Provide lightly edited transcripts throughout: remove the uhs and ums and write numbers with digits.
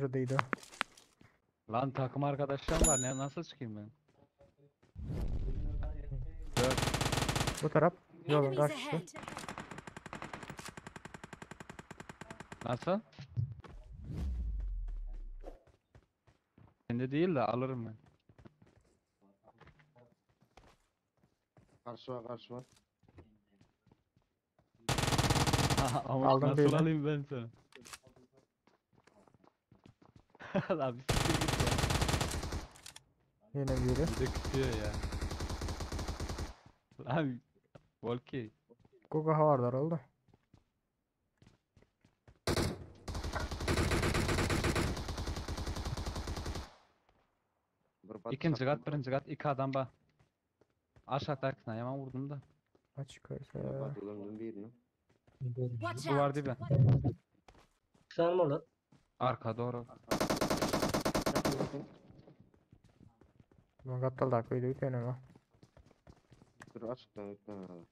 orja diýdi. Lan takım arkadaşlarım var. Ne nasıl çıkayım ben? 4 Bu taraf yolun Enemies karşısı. ahead. Nasıl? Şimdi değil de alırım ben. Karşı var karşı var. Ama Aldım nasıl birini. alayım ben seni? Lan bir siktir git ya. Yine biri. Bir de küsüyor ya. Lan Volki. Google havardar oldu. Bir bat İkinci kat, çaktım. birinci kat, iki adam bak. Aşağıdakine hemen vurdum da. Açık Bir öyle. bat ulan birini. Watch Duvar out. dibi. Sen mi olur? Arka doğru. Yakın yakın. Bu kattal da koydu bir tane ama. Dur açıktan yüklen herhalde.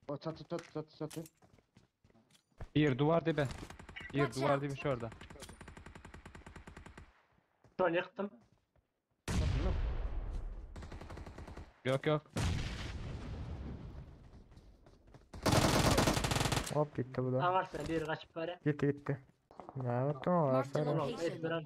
O çatı çatı çatı çatı. Bir duvar dibi. Bir Watch duvar out. dibi şurada. Şu an yıktım. Çatı mı? Yok yok. Hop gitti bu da. Anlarsın bir kaçıp var ya. Gitti gitti. Ne yaptım o Marked a varsa. Ulan location. et veren.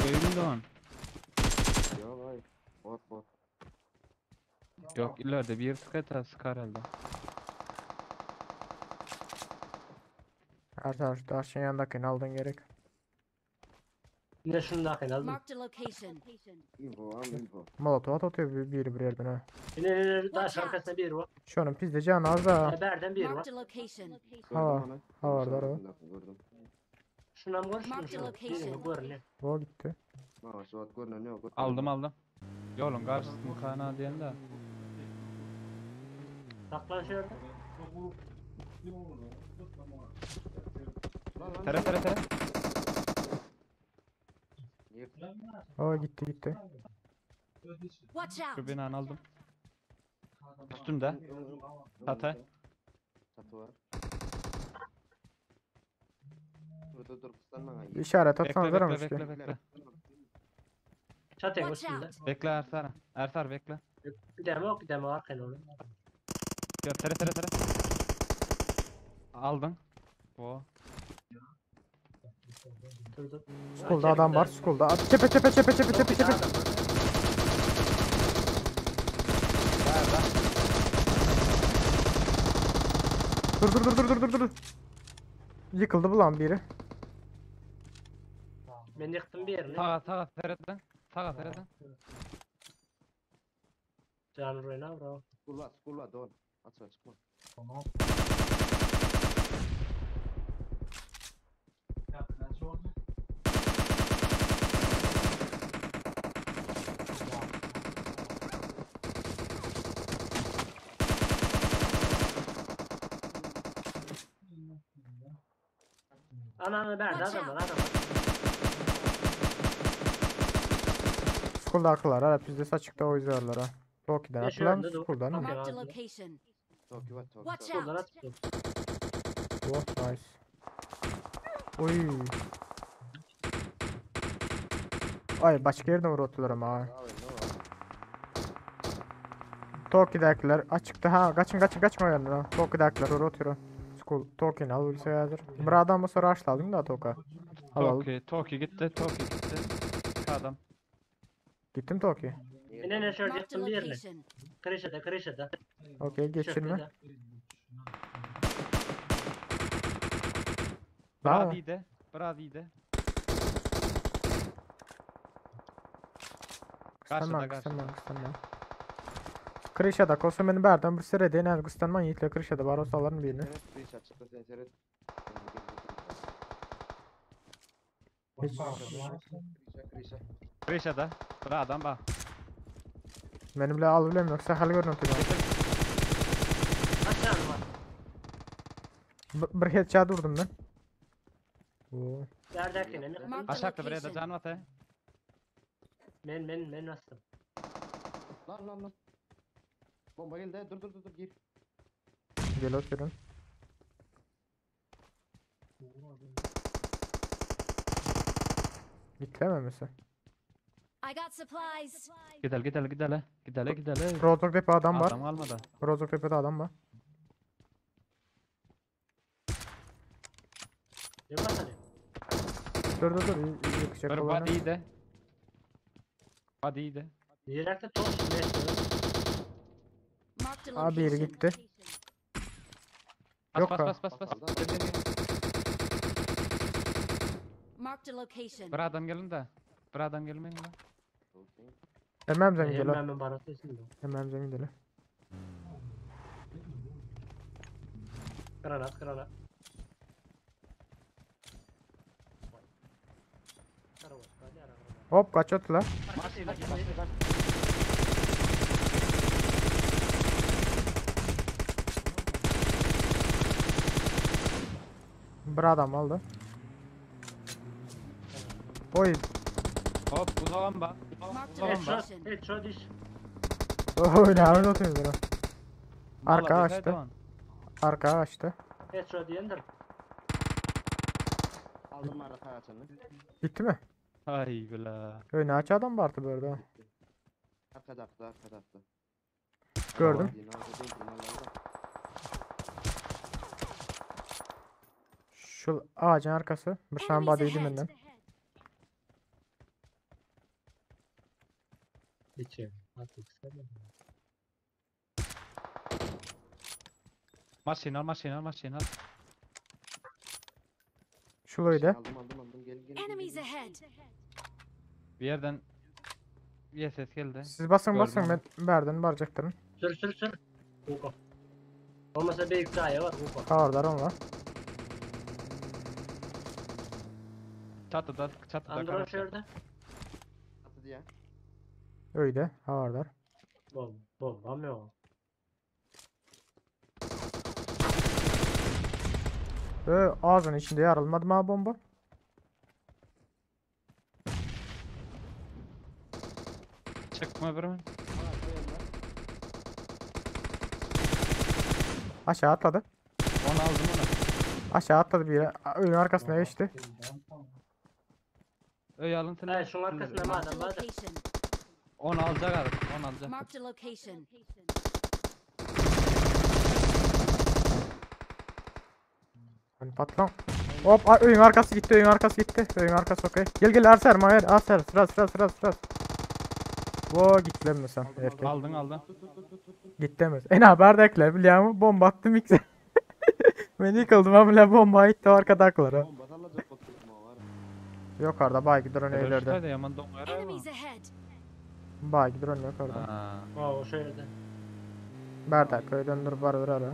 Öyle de on. Yok hayır. Bot bot. Yok ileride bir sıkı sıkar herhalde. Her taraf taşın yanındakini aldın gerek. Ne şunu da akın aldım. Marked a location. Info am info. Molotov at atıyor bir biri bir yerden ha. Yine yine taş Watch out. arkasında bir var. Şunun pizde canı az da. Berden bir var. Marked a location. Gördüm Ha, onu. ha var, var o. Arkasındaki Gördüm. Şuna mı konuştun Marked a şunu? location. Birini gör ne? O gitti. Ha şu at görünen yok. Aldım aldım. Yolun karşısını kana diyen de. Saklan şurada. Lan lan. Tere tere tere. Niye? O gitti gitti. Watch Şu out. binanı aldım. Üstümde. Çatı. Çatı var. Dur dur dur kıslanma. ha. İşaret Bekle atsana bekle daramış bekle ki. bekle. Çatının Watch üstünde. out. Bekle Ersar. Ersar bekle. Bir de mi yok bir de mi arkın oğlum. Ya tere tere tere. Aldın. O. Dur dur. School'da adam var. School'da. At, Çepe çepe çepe çepe çepe çepe. Nerede? Dur dur dur dur dur dur dur. Yıkıldı bu lan biri. Ben yıktım bir yerini. Sağa sağa Ferit'ten. Sağa Ferit'ten. Can Reyna bravo. Skulla skulla don. Açma çıkma. Ananı berdi Watch adam var out. adam var. School'da akıllar ha. Pizde saçıkta o yüzlerler ha. Loki'den Yaşıyor, atılan dur, dur. School'dan mı? Marked a Okay. location. Toki var toki. Watch toki. Buradan out. at. Oh nice. Oy. Ay başka yerden vuruttular ama ha. Abi ne var? Toki'dakiler açıkta ha. Kaçın kaçın kaçın o yanına. Toki'dakiler vurutuyor. School Toki'ni al bilse hazır. Bir adam bu sonra açladın da Toka. Al al. Toki, Toki gitti, Toki gitti. İki adam. Gittim Toki. Yine ne şöyle Marked a yıktım bir yerini. location. Kreşede kreşede. Okey geçirme. Çöpte de. Daha mı? Bradi'de, Bradi'de. Kıstanma Karşıda, kıstanma kıstanma. Krişada Kosumen'i berden bir sere denen kıstanma yiğitle Krişada var olsaların birini. Seret bir açıkta sen seret. Hiç Krişa krişa. Krişada. Bir adam bak. benim bile al bilem yoksa hal görüntü ben. Kaç tane var? Bir headshot vurdum ben. Oo. Yerdekini mi? Marked a Aşağıda bir yerde location. can var he. Men men men bastım. Lan lan lan. Bomba geldi. Dur dur dur dur gir. Gel oturun. Gitlememesi. I got supplies. Gidel gidel gidele. Gidele gidele. Rozok tepe adam var. Adam almadı. Rozok tepede adam var. Ne basalım? Dur dur dur. Yıkacak Bir olanı. body de. Body de. Yiyecekte tost ne? Marked a Abi biri location. gitti. Bas Yok bas ha. bas bas bas. Bas, Gel, gel, gel. Marked a location. Bir adam gelin de. Bir adam gelmeyin de. Okey. Hemen zemin gel. Hemen bana sesin. Hemen zemin gel. Granat granat. Hop kaç atla. Kaç kaç kaç. Bir adam aldı. Oy. Hop uzağım bak. Marked a Uzağım bak. location. Headshot, headshot iş. Oy ne yapıyorsun bunu? Arka Vallahi açtı. tamam. Arka açtı. Headshot yendir. Aldım arka açanı. Gitti mi? Ay bila. Öyle aç adam vardı böyle. Arkada arkada arkada arkada. Gördüm. Dinozor değil dinozor. Şu ağacın arkası. Bir tane Enemies body yedim ahead. benden. İçi. Artık sen. Maşin al maşin al maşin al. Şulaydı. Aldım aldım aldım gel gel. gel, Enemies gel. ahead. Bir yerden bir ses geldi. Siz basın Gördüm basın onu. ben verdim baracaklarım. Sür sür sür. Kuka. Olmasa bir yükseğe var kuka. Kavardar onlar. Çatıda çatıda Andro karşı. şurada. Atı diye. Öyle havardar. Bom, bombam yok. Ö ağzının içinde yarılmadı mı bomba? Çıkma bir mi? Aşağı atladı. Onu aldım onu. Aşağı atladı bir yere. Önün arkasına geçti. Öy alın sen. Evet şunun arkasında Marked madem a madem. location. Onu alacak artık. Onu alacak. Marked a location. Hani patlan. Hop ay, öyün arkası gitti, öyün arkası gitti. Öyün arkası okey. Gel gel Arser, Mayer, Arser. Sıra sıra sıra sıra. Vo gitti lan sen erkek. Aldın aldın. Tut tut tut tut tut. Gitti mi? En haber de ekle biliyor musun? Bomba attım ilk. Ben yıkıldım ama la bomba gitti arkadaklara. Bomba alacak oturtma var. Yok orada bay drone ileride. Şurada yaman donuyor ama. Enemies ahead. Bay drone yok orada. Ha. Oo şöyle. Berdak köyden dur bar ver ara.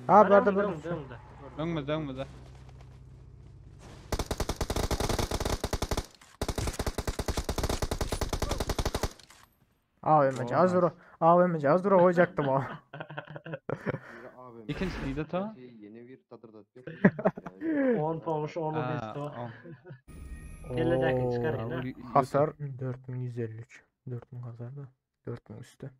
Ha berda berda. Dön Dönme dönme de. AVM'ci az dur. AVM'ci az dur koyacaktım o. Biri AVM. İkincisini de ta. Yeni bir tadırdatıyor. 10 olmuş 10 Ha, olmuş. on. Kelledeki çıkar Ha, yine. bu Hasar 4153. 4000 hasar da. 4000 üstü.